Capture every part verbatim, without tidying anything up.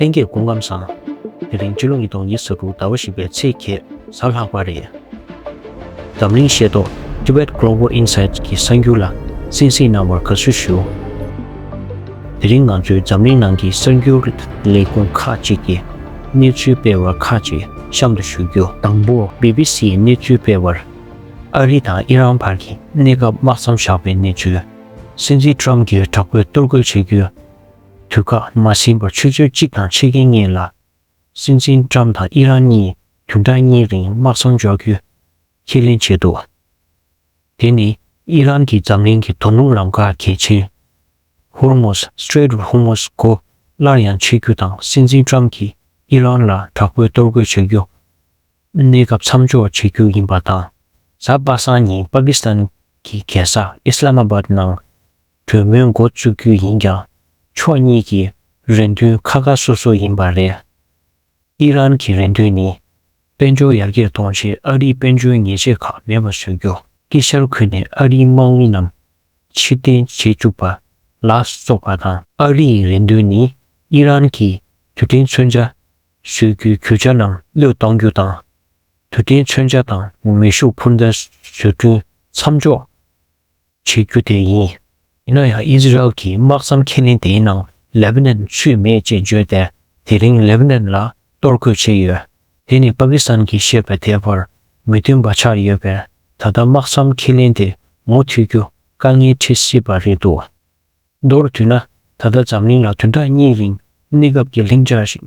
ལྷན་རྒྱས་སྐུ་ཁམས་བཟང་། དེ་རིང་སྤྱི་ལོ་ཉིས་སྟོང་ཉི་ཤུ་རྩ་དྲུག་ཟླ་བ་བཞི་པའི་ཚེས་བརྒྱད་གཟའ་ལྷག་པ་རེད། འཛམ་གླིང་ཤེས་རྟོགས་Tibet Global Insights གི་གསར་འགྱུར་ལ་གསན་གཟིགས་གནང་བར་དགའ་བསུ་ཞུ། དེ་རིང་ང་ཚོས་འཛམ་གླིང་ནང་གི་གསར་འགྱུར་ལས་ཁུངས་ཁག་ཅིག་གི་གནས་ཚུལ་སྤེལ་བ་ཁག་ཅིག་གཤམ་དུ་ཞུ་རྒྱུ། དང་པོ། བྷི་བྷི་སི་ཡིས་གནས་ཚུལ་སྤེལ་བར། ཨ་རི་དང་ཨི་རན་བར་གྱི་གནས་སྐབས་དམག་མཚམས་བཞག་པའི་གནས་ཚུལ། སྲིད་འཛིན་ཊམ་གྱིས་དྲག་པོའི་གཏོར་རྒོལ་བྱེད་རྒྱུའི་དུས་བཀག་མ་ཟིན་པར་ཆུ་ཚོད་གཅིག་དང་ཕྱེད་ཀའི་སྔོན་ལ། སྲིད་འཛིན་ཊམ་དང་ཨི་རན་གཉིས་བདུན་ཕྲག་གཉིས་རིང་དམག་མཚམས་འཇོག་རྒྱུའི་ཁས་ལེན་བྱས་འདུག་དེ་ནི་ཨི་རན་གྱིས་འཛམ་གླིང་གི་རྡོ་སྣུམ་ལམ་ཁ་གལ་ཆེན་Hormuz Strait of Hormuz སྒོ་སླར་ཡང་ཕྱེ་རྒྱུ་དང་། སྲིད་འཛིན་ཊམ་གྱིས་ཨི་རན་ལ་དྲག་པོའི་གཏོར་རྒོལ་བྱ་རྒྱུ། གནས་སྐབས་མཚམས་འཇོག་བྱེད་རྒྱུ་ཡིན་པ་དང་། གཟའ་པ་སངས་ཉིན་པ་ཀི་སི་ཐན་གྱི་རྒྱལ་ས་ཨི་སི་ལ་མ་བཱད་ནང་གྲོས་མོལ་འགོ་བཙུགས་རྒྱུ་ཡིན་ཀྱང་། ཕྱོགས་གཉིས་ཀྱི་རེ་འདུན་ཁ་ཁ་སོ་སོ་ཡིན་པ་རེད། ཨི་རན་གྱི་རེ་འདུན་ནི། དཔལ་འབྱོར་ཡར་རྒྱས་གཏོང་ཆེད་ཨ་རིའི་དཔལ་འབྱོར་ཉེས་ཆད་ཁག་མེད་པར་བཟོ་རྒྱུ། དཀྱིལ་ཤར་ཁུལ་ནས་ཨ་རིའི་དམག་མི་རྣམས་ཕྱིར་འཐེན་བྱེད་བཅུག་པ་ལ་སོགས་པ་དང་། ཨ་རི་ཡི་རེ་འདུན་ནི། ཨི་རན་གྱིས་དུས་མཐུན་མཚོན་ཆ་བཟོ་རྒྱུའི་རྒྱུ་ཆ་རྣམས་བློས་གཏོང་རྒྱུ་དང་། དུས་མཐུན་མཚོན་ཆ་དང་མེ་ཤུགས་འཕུར་མདའ་བཟོ་སྐྲུན་མཚམས་འཇོག་བྱེད་རྒྱུ་དེ་ཡིན། ཡིན་ན་ཡང་། ཨི་ཟི་རལ་གྱིས་དམག་མཚམས་ཁས་ལེན་དེའི་ནང་ལེ་བྷ་ནན་ཚུད་མེད་ཅེས་བརྗོད་དེ། དེ་རིང་ལེ་བྷ་ནན་ལ་གཏོར་རྒོལ་བྱས་ཡོད། དེ་ནི་པ་ཀི་སི་ཐན་གྱིས་བཤད་པ་དེ་བར་མི་མཐུན་པ་ཆགས་ཡོད་པས། ད་ལྟ་དམག་མཚམས་ཁས་ལེན་དེ་མུ་མཐུད་རྒྱུ་དཀའ་ངལ་འཕྲད་སྲིད་པ་རེད་འདུག་མདོར་བསྡུས་ན། ད་ལྟ་འཛམ་གླིང་ལ་བདུན་ཕྲག་གཉིས་རིང་གནས་སྐབས་ཀྱི་ལྷིང་འཇགས་ཤིག་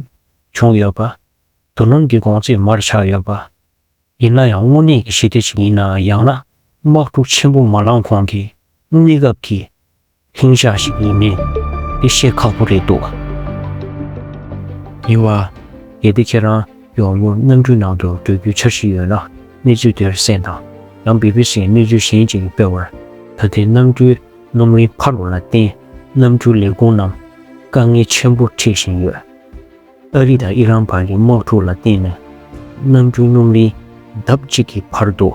བྱུང་ཡོད་པ། རྡོ་སྣུམ་གྱི་གོང་ཚད་མར་ཆག་ཡོད་པ། ཡིན་ན་ཡང་། དངོས་གནས་ཀྱི་ཞི་བདེ་ཞིག་ཡིན་ནའང་། ཡང་ན་དམག་འཁྲུག་ཆེན་པོ་མ་ལངས་གོང་གི་གནས་སྐབས་ཀྱི་ལྷིང་འཇགས་ཤིག་ཡིན་མིན་དེ་བཤད་ཁག་པོ་རེད་འདུག་ཡིན་པ། གལ་ཏེ་ཁྱེད་རང་ཡོང་ཡུལ་གནམ་གྲུའི་ནང་དུ་འགྲོ་རྒྱུའི་འཆར་གཞི་ཡོད་ན། གནས་ཚུལ་དེར་གསན་དང་། ཡང་། བྷི་བྷི་སིའི་གནས་ཚུལ་གཞན་ཅིག་སྤེལ་བར། ད་ལྟའི་གནམ་གྲུའི་སྣུམ་རིན་འཕར་བ་ལ་བརྟེན། གནམ་གྲུའི་ལས་ཁུངས་རྣམས་དཀའ་ངལ་ཆེན་པོ་འཕྲད་བཞིན་ཡོད། ཨ་རི་དང་ཨི་རན་བར་གྱི་དམག་འཁྲུག་ལ་བརྟེན་ནས། གནམ་གྲུའི་སྣུམ་རིན་ལྡབ་གཅིག་གིས་འཕར་འདུག་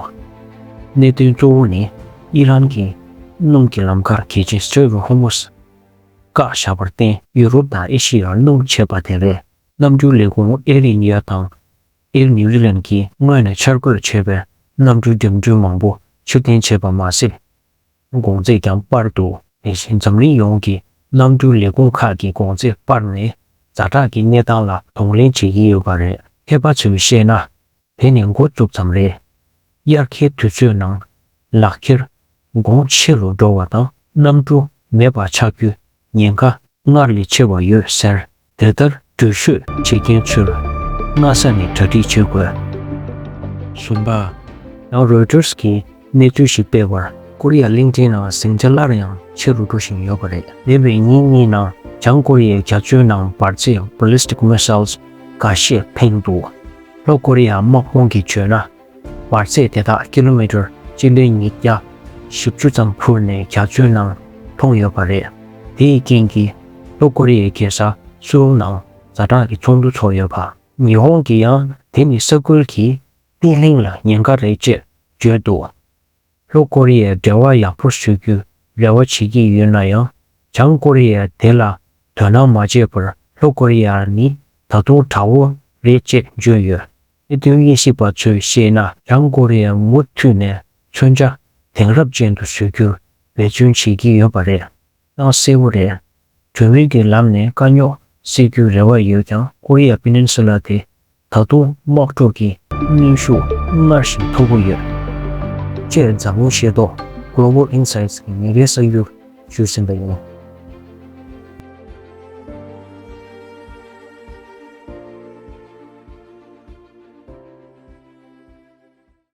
གནད་དོན་གཙོ་བོ་ནི། ཨི་རན་གྱིས་སྣུམ་གྱི་ལམ་ཁ་གལ་ཆེན་Strait of Hormuz བཀག་བཞག་པར་བརྟེན། ཡུ་རོབ་དང་ཨེ་ཤི་ཡར་སྣུམ་མཆེད་པ་དེ་རེད། གནམ་གྲུའི་ལས་ཁུངས་Air India དང་Air New Zealand གྱིས་སྔོན་ནས་འཆར་འགོད་བྱས་པའི་གནམ་གྲུའི་འགྲིམ་འགྲུལ་མང་པོ་ཕྱིར་འཐེན་བྱས་པ་མ་ཟད། གོང་ཚད་ཀྱང་སྤར་འདུག་དེ་བཞིན་འཛམ་གླིང་ཡོངས་ཀྱི་གནམ་གྲུའི་ལས་ཁུངས་ཁག་གིས་གོང་ཚད་སྤར་ནས། ཛ་དྲག་གི་གནས་སྟངས་ལ་གདོང་ལེན་བྱེད་ཀྱི་ཡོད་པ་རེད། མཁས་པ་ཚོས་བཤད་ན། དེ་ནི་འགོ་བཙུགས་ཙམ་རེད། དབྱར་ཁའི་དུས་ཚོད་ནང་ལག་ཁྱེར་གོང་ཆེ་རུ་འགྲོ་བ་དང་། གནམ་གྲུ་མེད་པ་ཆགས་རྒྱུའི་ཉེན་ཁ་སྔར་ལས་ཆེ་བ་ཡོད་ཟེར། དེ་ལྟར་འགྲུལ་བཞུད་བྱེད་མཁན་ཚོར་སྔ་ས་ནས་གྲ་སྒྲིག་བྱེད་དགོས། གསུམ་པ། ཡང་Reuters གིས་གནས་ཚུལ་ཞིག་སྤེལ་བར། ཀོ་རི་ཡ་གླིང་ཕྲན་ནང་ཟིང་ཆ་སླར་ཡང་ཆེ་རུ་འགྲོ་བཞིན་ཡོད་པ་རེད། འདས་པའི་ཉིན་གཉིས་ནང་བྱང་ཀོ་རི་ཡའི་རྒྱ་མཚོའི་ནང་འབར་རྫས་Ballistic Missiles འགའ་ཤས་འཕེན་འདུག་ལྷོ་ཀོ་རི་ཡ་དམག་དཔུང་གིས་བརྗོད་ན། འབར་རྫས་དེ་དག་ཀི་ལོ་མི་ཊར་སྤྱི་ལེ་ཉིས་བརྒྱ་བཞི་བཅུ་ཙམ་འཕུར་ནས་རྒྱ་མཚོའི་ནང་ལྷུང་ཡོད་པ་རེད། དེའི་རྐྱེན་གྱིས་ལྷོ་ཀོ་རི་ཡའི་རྒྱལ་ས་སུའུལ་ནང་ཛ་དྲག་གི་ཚོགས་འདུ་ཚོགས་ཡོད་པ། ཉི་ཧོང་གིས་ཡང་དེ་ནི་ས་ཁུལ་གྱི་བརྟན་ལྷིང་ལ་ཉེན་ཁ་རེད་ཅེས་བརྗོད་འདུག་ལྷོ་ཀོ་རི་ཡས་འབྲེལ་བ་ཡག་པོ་བཟོ་རྒྱུའི་རེ་བ་བྱེད་ཀྱི་ཡོད་ན་ཡང་། བྱང་ཀོ་རི་ཡས་དེ་ལ་དོ་སྣང་མ་བྱས་པར། ལྷོ་ཀོ་རི་ཡ་ནི་ད་དུང་དྲག་པོ་རེད་ཅེས་བརྗོད་ཡོད། གནད་དོན་དབྱེ་ཞིབ་པ་ཚོས་བཤད་ན། བྱང་ཀོ་རི་ཡས་མུ་མཐུད་ནས་མཚོན་ཆ་དེང་རབས་ཅན་དུ་བཟོ་རྒྱུར་འབད་བརྩོན་བྱེད་ཀྱི་ཡོད་པ་རེད། གནང་གསལ་པོ་རེད། གྲོས་མོལ་གྱི་ལམ་ནས་དཀའ་རྙོག་སེལ་རྒྱུའི་རེ་བ་ཡོད་ཀྱང་། ཀོ་རི་ཡ་པི་ནན་སུ་ལ་དེ་ད་དུང་དམག་འཁྲུག་གི་གནོན་ཤུགས་སྔར་བཞིན་མཐོ་པོ་ཡོད། ཅེས་འཛམ་གླིང་ཤེས་རྟོགས་Global Insights གི་ཉིན་རེའི་གསར་འགྱུར་ཞུས་ཟིན་པ་ཡིན།